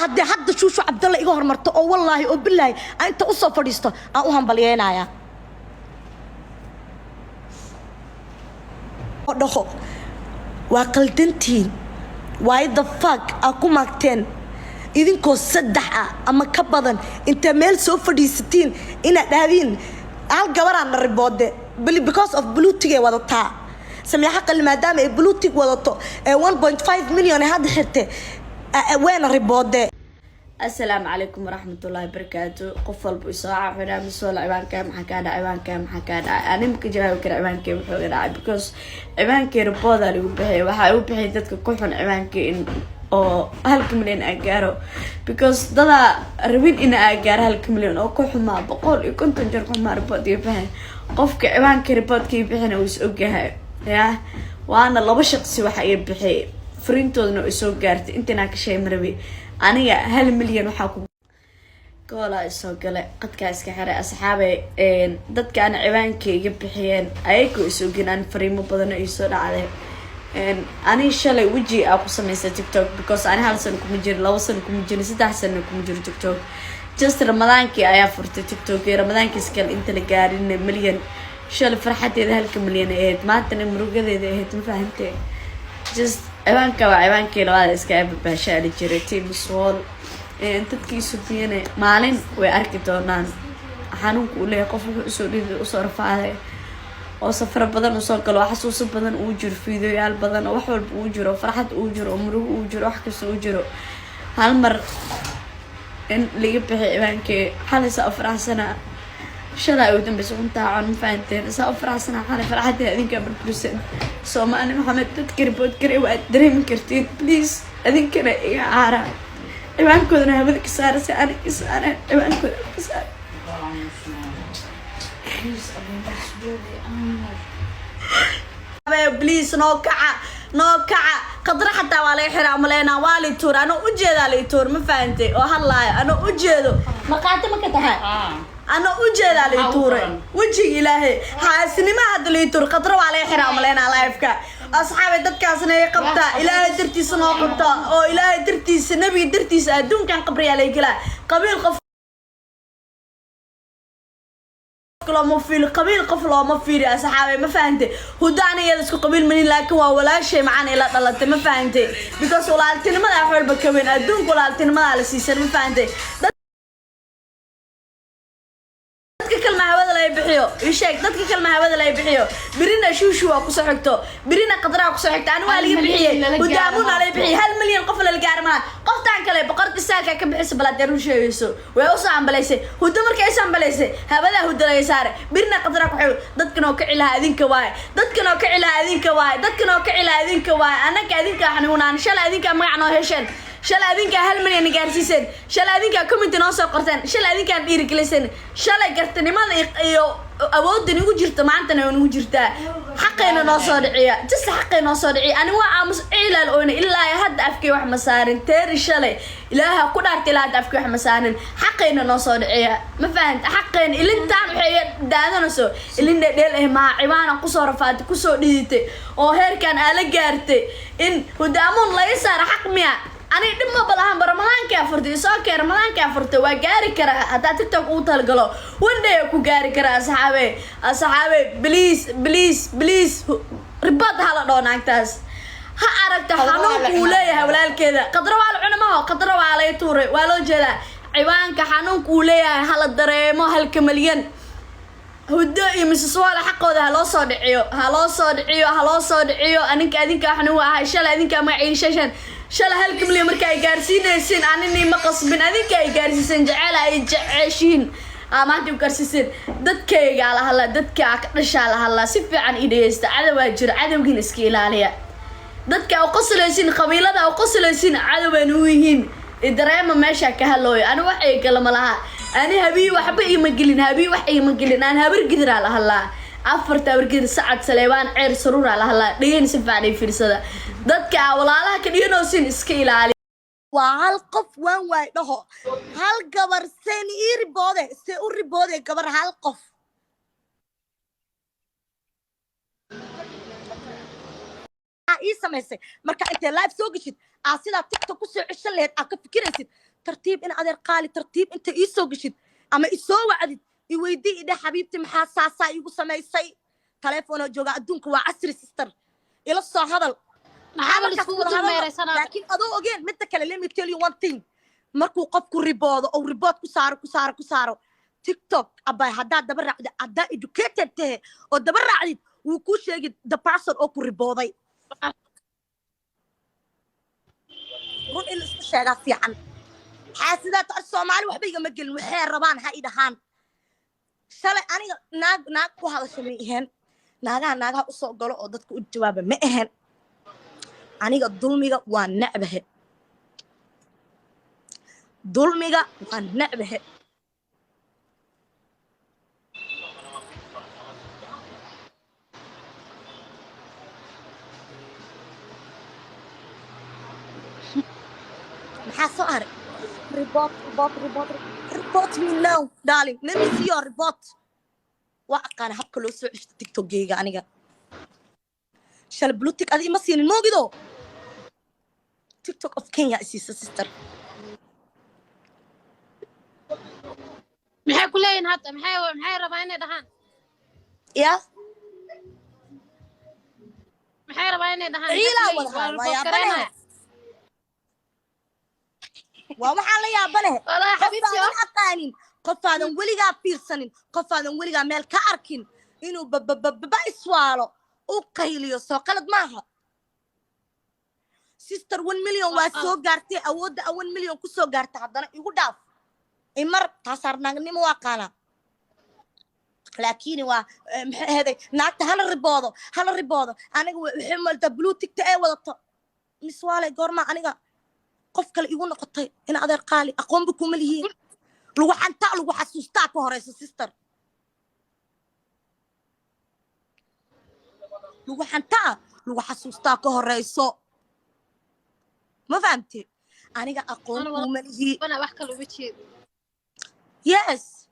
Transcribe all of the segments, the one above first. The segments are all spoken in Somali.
Haddii hadda Shuushu Cabdalle iga hormarto oo wallaahi oo bilaahi aan inta usoo fadhiisto aan u hambalyeynayaa oo dhaho waa qaldantiin. Why the fuck aa ku maagteen idinkoo saddex ah ama ka badan intee meel soo fadhiisatiin inaad dhahdiin hal gabaraan na riboode because of blue tick-gay wadataa Samiixo Qali? Maadaama ay blue tick wadato ee 1.5 million ee hadda xirte, weena riboode. Asalaamu calaykum waraxmatullaahi wabarakaatu. Qof walba isoo xidhaa masoola, ciwaankaa maxaa kaa dhacay? Ciwaankaa maxaa kaa dhacay? Ani maka jawaabi kara ciwaankee wuxuu iga dhacay, because ciwaankii report-aa lagu bixiyay. Waxaa igu bixiyay dadka ku xun ciwaankii in oo halka milyan aa gaaro, because dadaa rabin in aa gaaro halka milyan oo ku xumaa 150 jeer ku xumaa report iga bixin. Qofka ciwaankii report-ka ii bixina uu is ogyahay ya, waana laba shaqsi waxa iga bixiyay, fariintoodana way soo gaartay. Intainaa ka sheeg marabi. Aniga 1 milyan waxaa ku goolaa isoo galay, qadkaa iska xiray. Asxaabay, dadka aan ciwaanka iga bixiyeen ayagoo is ogin aan fariimo badan oo iisoo dhacday. Ani shalay weji aa ku sameystay TikTok, because ani hal sano kuma jirin, 2 sano kuma jirin, 3 sano kuma jiro TikTok. Just Ramadaankii ayaa furtay TikTok iyo Ramadaankiis kale inta la gaarin milyan. Shalay farxadeeda halka milyan ay ahayd, maantana murugadeeda ahayd. Ma fahantee? Just ciwaanka waa ciwaankii labaad iska babaashaali jiray. Team Swol, dadkii subiyana maalin way arki doonaan xanuunka uu leeyahay qof wuxuu usoo dhidi, usoo rafaaday oo safaro badan usoo galo, oo xasuuso badan uu jiro, fiidoyaal badan oo wax walba uu jiro, farxad uu jiro, oo murugo uu jiro, wax kasta uu jiro. Hal mar in laga bixi ciwaankii xalay saa u faraxsanaa, shalay ugu dambeysa cuntaa con. Ma fahanteen? Saa u faraxsanaa xalay, farxadda adinkaa burbursan. Soomaali Maxamed, dadka report garay waad dareemi kartiin. Please, adinkana iga caara, ciwaankoodana hawada ka saara si ani ka saareen ciwaankooda ka saara. Please, noo kaca, noo kaca. Khadra xataa waa laga xiraa maleynaa, waa lay tuur, anoo ujeedaa lay tuur. Ma fahantay? Oo hadlaayo anoo ujeedo, markhaati ma ka tahay? Anoo ujeedaa lay tuuray, wejiga Ilaahay xaasinima hadda lay tuur. Khadra waa laga xiraa maleynaa live-ka. Asxaabay, dadkaasna ay qabtaa, Ilaahay dartiisa noo qabtaa oo Ilaahay dartiisa, Nebiga dartiisa. Adduunkan qabriyaa lay gelaa. Qabiil qof looma fiiri, qabiil qof looma fiiri, asxaabay. Ma fahantay? Huda aniga iyada isku qabiil manin, laakiin waa walaashay macaan ila dhalatay. Ma fahantay? Because walaaltinimada wax walba ka weyn adduunka, walaaltinimadaa la siisan. Ma fahantay? Dadka kalma hawada laga bixiyo, ii sheeg, dadka kalma hawada laga bixiyo. Birina Shuushu waa kusoo xigto, birina Qadraa kusoo xigto. Ani waa laga bixiyey, Hudaamuna laga bixiyey. 1 milyan qof lala gaari malaha. Qoftaan kale boqorka saalka ka bixisa balaadeer u sheegayso way usoo ambalaysay. Hudo markay usoo ambalaysay, hawadaa Hudo laga saaray, birina Qadraa ku xigo. Dadkan oo kici lahaa adinka waaye, dadkan oo kici lahaa adinka waaye, dadkan oo kici lahaa adinka waaye. Annaka adinka xanuunaan. Shalay adinka magac noo hesheen, shalay adinkaa 1 milyan gaarsiiseen, shalay adinkaa comment noo soo qorteen, shalay adinkaan dhiirigeliseen, shalay gartanimada iyo awoodda nagu jirta maantana way nagu jirtaa. Xaqayna noo soo dhiciya, just xaqay noo soo dhiciya. Ani waa aamus ciilaal oyna, ilaa hadda afkay wax ma saarin. Teeri shalay Ilaaha ku dhaartay, ilaa hadda afkay wax ma saarin. Xaqayna noo soo dhiciya. Ma fahanta? Xaqayna ilintaan waxay iga daadanayso ilin dheel eh maa cibaana kusoo rafaatay, kusoo dhiditay oo heerkan aa la gaartay in Hudaamuun laga saara. Xaq miya? Aniga dhib ma balahanba. Ramadaankii afurtay isoo kee, Ramadaankii afurtay waa gaari karaa haddaa TikTok ugu talagalo, one day ku gaari karaa. Asxaabe, asxaabe, please, please, please, report hala dhoo naagtaas. Ha aragta xanuunka uu leeyahay walaalkeeda. Qadro waa la cuna maho, Qadro waa lay tuuray, waa loo jeedaa. Ciwaanka xanuunka uu leeyahay hala dareemo. Halka malyan Huddo iyo Mrs Wala xaqooda ha loo soo dhiciyo, ha loo soo dhiciyo, ha loo soo dhiciyo. Aninka adinka xanuun ahay. Shalay adinka magaciin shashan, shalay halka milyan marka ay gaarsiinaysiin anini ma qasbin, adinka ay gaarsiiseen, jecel ay jeceshiin aa maanta u gaarsiiseen. Dadkaygaa la hadlaa, dadka ka dhashaa la hadlaa. Si fiican ii dhegeysta. Cadowaa jira, cadowgiin iska ilaaliya. Dadka u qoslaysiin, qabiilada u qoslaysiin, cadowbayna u yihiin. Dareema meesha ka hadlooyo. Ani wax ay gala ma laha. Ani habii waxba iima gelin, habii wax iima gelin. Aan Habar Gidiraa la hadlaa, afarta Habar Gidir, Sacad, Saleebaan, Ceer, Saruuraa la hadlaa. Dhegeyna si fiican ii fiirsada. Dadka aa walaalaha ka dhiganoosin iska ilaali. Waa hal qof waan waay dhaho, hal gabar seen ii riboode, see u riboode gabar hal qof aa ii samaysay. Marka intay live soo geshid aa sidaa TikTok kusoo ceshan lahayd aa ka fikiraysid. Tartiib, in adeer qaali, tartiib inta ii soo geshid ama isoo wacdid, i weydii, idhe: "Xabiibti, maxaa saasaa iigu samaysay?" Taleefonoo jooga, adduunka waa casri, sister, ila soo hadal. Maxaa la Markaas iskugu wada hadalno. dulmeeraysanaa? Laakiin adoo ogeen midda kale, let me tell you one thing: markuu qofku riboodo oo report ku saaro, ku saaro, ku saaro TikTok, abay, haddaad daba raacdid, haddaa educated tahe oo daba raacdid, wuu kuu sheegi the person oo ku ribooday. Run in la isku sheegaa fiican. Xaasidaad Soomaali waxba igama gelin, waxay rabaan ha i dhahaan. Shalay aniga naag naag ku hadasha ma iheen, naagaha naagaha usoo galo oo dadka u jawaaba ma ahen. Aniga dulmiga waa necbahe, dulmiga waa necbahe. Maxaa soo haray? Report, report, report, report me now, darling. Let me see your report. Waa aqaana habka loo soo ceshto TikTokgeyga. Aniga shalay blue tick adi ima siinin, moogido TikTok of Kenya isiisa, sister. Maxay ku leeyihin hadda? Maxay rabaa inay dhahaan? Ya. Maxay rabaa inay dhahaan? Ciilaa Maxay wada ku leeyihiin? haay. Waa Waa report yaabanahe. gareynaya. Waa waxaan la yaabanahe. Walahi xabiibti. Qofaadan aqaanin, qofaadan weligaa fiirsanin, qofaadan weligaa meel ka arkin, inuu babababa iswaalo, u qayliyo, soo qalad maaha, sister? 1 million waa soo gaartay, awoodda a 1 million ku soo gaartay, haddana igu dhaaf imar taasaar. Naagnimo waa qaanaa, laakiin waa maxay ahaday, naagta hala riboodo, hala riboodo. Aniga waxay maltaa blue tickta ee wadato miswaale. Goormaa aniga qof kale igu noqotay? In adeer qaali, aqoonba kuma lihiin. Lagu xantaa, lagu xasuustaa ka horeyso, sister. Lagu xantaa, lagu xasuustaa ka horeyso. Ma fahamte? Aniga aqoon Ana wala- kuma lihi. Bana wax kale uma jeedo. Yes,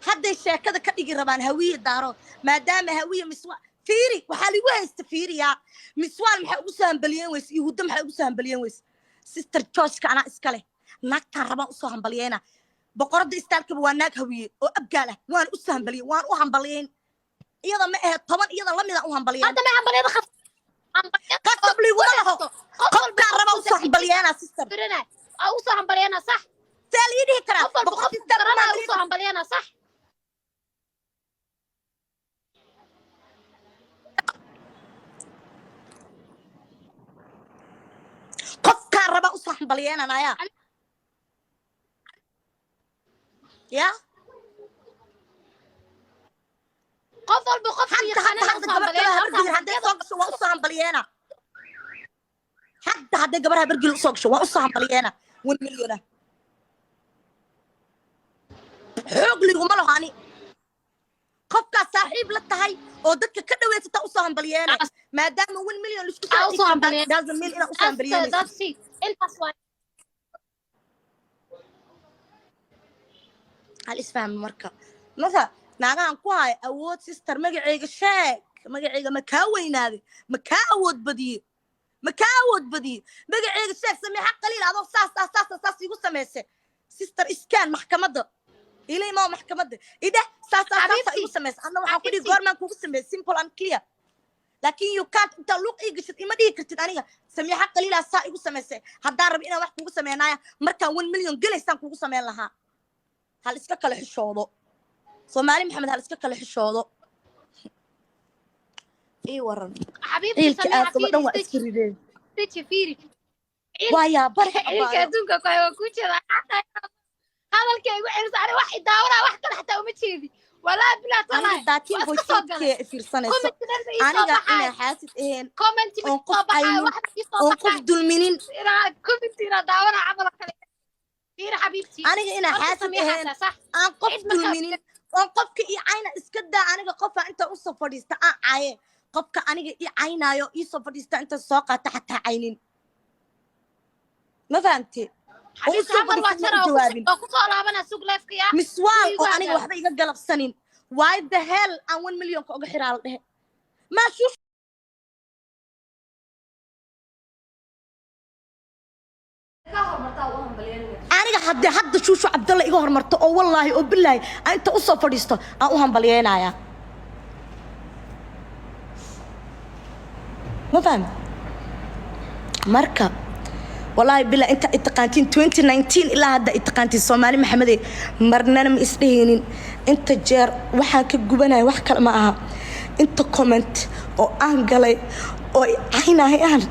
hadday sheekada ka dhigi rabaan Hawiye Daarood, maadaama Hawiye Miswaal. Fiiri, waxaa ligu haysta, fiiriyaa, Miswaal maxay ugu soo hambaliyeen weyse iyo Huddo? Maxay ugu soo hambaliyeen weyse? Sister, Georgeka anaa iska leh. Naagtaan rabaan usoo hambaliyeyna. Boqoradda istaalkaba waa naag Hawiye oo Abgaal ah. Waan usoo hambaliyey, waan u hambaliyeyn. Iyada ma ahe, 10 iyada lamida u hambaliyeen. Hadda ma hambalyada khas Qasab liguma laho. Qofkaan rabaa usoo hambalyeena, sister. Aa usoo hambalyana, sax. See lii dhihi karaa? Qof walba Boqoradda qofku istaalka garanaya maa usoo hambalyana, sax. Qofkaan rabaa usoo hambalyeenanaya ya. Qof walba qofku Hadda yaqaanana hadda usoo gabar kale hambalyana. Habargil hadday soo gasho, waa usoo hambalyeena. Hadda hadday gabar Habargil usoo gasho, waa usoo hambalyeena. 1 million ah xoog liguma laho. Ani qofkaas saaxiib la tahay oo dadka ka dhaweysata usoo hambalyeena, maadaama 1 million laisku Aa, usoo hambalyeena. Doesn't mean inaad usoo hambalyeynaysid. That's it, intaas waa. Hal isfahmi. Marka naagahan ku haya awood, sister, magacayga sheeg. Magacayga ma kaa weynaaday? Ma kaa awood badiye? Ma kaa awood badiye? Magacayga sheeg, Samiixa Qaliil. Adoo saas saas saas saas igu samayse, sister, iskaan maxkamadda ila imaa, maxkamadda idheh saas saas saasa Xabiibti. igu samayse. Anna waxaan ku dhihi Xabiibti. goormaan kugu sameeyey? Simple and clear. Laakiin you can't, intaa luuq ii gashid ima dhihi kartid aniga Samiixa Qaliilaa saa igu samaysay. Haddaan rabo inaan wax kugu sameynaya, markaan 1 million gelaysaan kugu sameyn lahaa. Hal iska kala xishoodo, Soomaali Maxamed, hal iska kala xishoodo. Ii waran. Xabiibti. Ciilka Samiixa. aad qaba dhan waa Fiiri. iska rideen. Deji, fiiri. Waa yaabare. Ciilka Abaayo. adduunka ku hay waa kuu jeedaa. Hadalka igu celisa, ani wax idaawanaa, wax kale xataa uma jeedi, walaa bilaa Aniga talaa. 13 Waa point iska soo 8 galay. K fiirsanayso. Comment dhanba ii soo Aniga baxaay. inay xaasid ahayn Comment ma oon ii qof soo baxaay. caynin, Wax ii soo oon qof baxaay. dulminin. Inaa comment inaa daawanaa camal oo kale. Fiiri xabiibti. Aniga inaa Horta xaasid Samiixa ahayn, sax. aan qof Cid markaa dulminin, oon qofka ii cayna iska daa. Aniga qofa inta usoo fadhiista aan caye, qofka aniga ii caynaayo iisoo fadhiista inta soo qaata xataa caynin. Ma fahamte? Oo Xabiibti, usoo hal mar waa fadhiista jara ma u jawaabin. oo kusoo laabanaa. Sug leefka yaa. Miswaal Iigu oo aniga hagaag. waxba iga galabsanin, why the hell aan 1 millionka uga xiraa la dhehe maa shuush. Aniga haddii hadda Shuushu Cabdalla iga hormarto oo wallaahi oo bilaahi aan inta usoo fadhiisto aan u hambalyeynayaa, ma fahmi? Marka wallaahi bilaa inta itaqaantiin 2019 ilaa hadda itaqaantiin, Soomaali Maxamede, marnana ma isdhehaynin. Inta jeer waxaan ka gubanaya wax kale ma aha, inta comment oo aan galay oo i caynayaan.